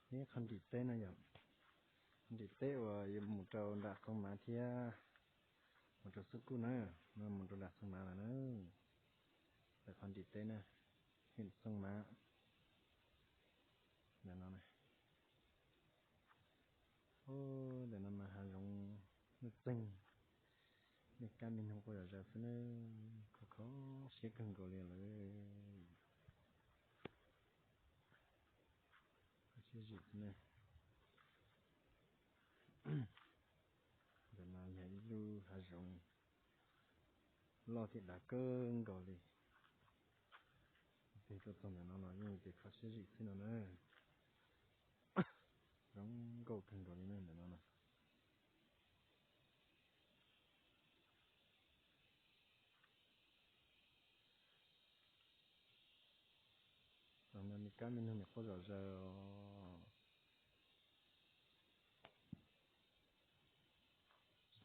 Neb qhov nrim teb no yog qhov nrim teb uas yuav mus rau nram Xoo Mav thiab mus rau Xub Kuj na, no mus rau nram Xoo Mav lawm na. Ntawm qhov nrim teb na, hwm Xoo Mav. Ntawm no, ntawm no mas hav zoov nuj txeeg, me kab me noog quaj zom zaws xwb na, kho kho siab kawg nkaus li lawm. Kho siab zim xwb na. Ntawm no yog ib lub hav zoov loj thiab dav kawg nkaus li. Peb tuaj txog ntawm no los yeej tias kho siab zim xwb no na. Zoo nkauj kawg nkaus li na ntawm no na. Tam no me kab me noog nim quaj zom zaws os.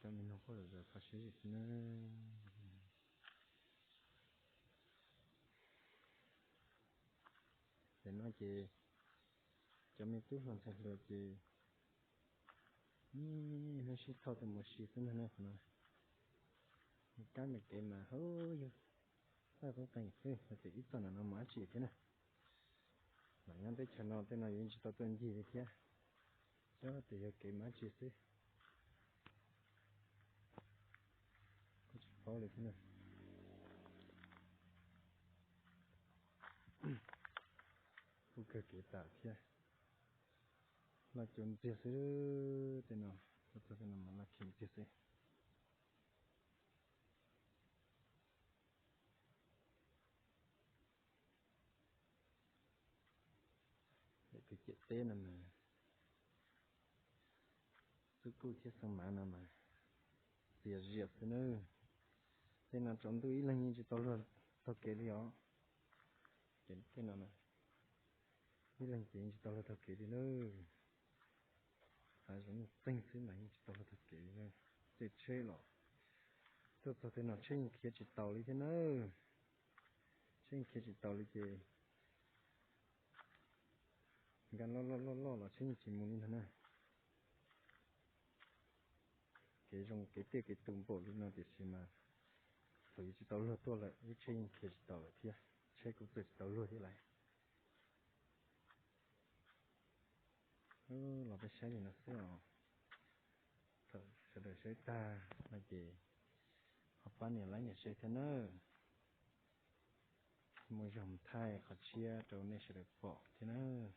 Kab me noog quaj zom zaws kho siab zim xwb na. Tam no ces cov me tub hluas ntxhais hluas ces hnub sib thauj tus mus si xwb ntag na qhov no. Kab me kev mas hauv yug txaj tub qees xwb, hais tias ib txoj ntawm no mus dab tsi thiab na. Los nyob teb chaws no tej no yus yeej tsis tau tuaj ncig li thiab, xyov tias yog kev mus dab tsi xwb. Kuj tsis paub li thiab na. Kuj kawg kev tas thiab. Laj cuv ntxiag xwb, tej no, tej no mas laj khiv ntxiag xwb. Daim kwv ciam teb no mas, Xub Kuj thiab Xoo Mav no mas txias zias xwb nawb. Tej no tsaus ntuj ib leeg yeej tsis tau luag taug kev li os. Ces tej no ib leeg ces yeej tsis tau luag taug kev li nawb. Hav zoov nuj txeeg xwb mas yeej tsis tau luag taug kev li na. Tej tsheb los tuaj txog tej no tsheb yeej khiav tsis taus li thiab nawb. Tsheb yeej khiav tsis taus li ces nkag loj loj loj loj los tsheb yeej tsis mus li ntag na. Kev zoo kev tiaj kev tus npaum li no tiam sis mas thaum yuav tsis tau luag tuaj lawm lub tsheb yeej khiav tsis taus lawm thiab tsheb kuj txawj tsis tau luag thiab lawm. Los peb saib li no xwb os. Thaum sawv daws saib tag no ces ho pab nias like nias share thiab nawb. Muaj zog mus thaij qhov tshiab rau nej sawv daws pom thiab nawb.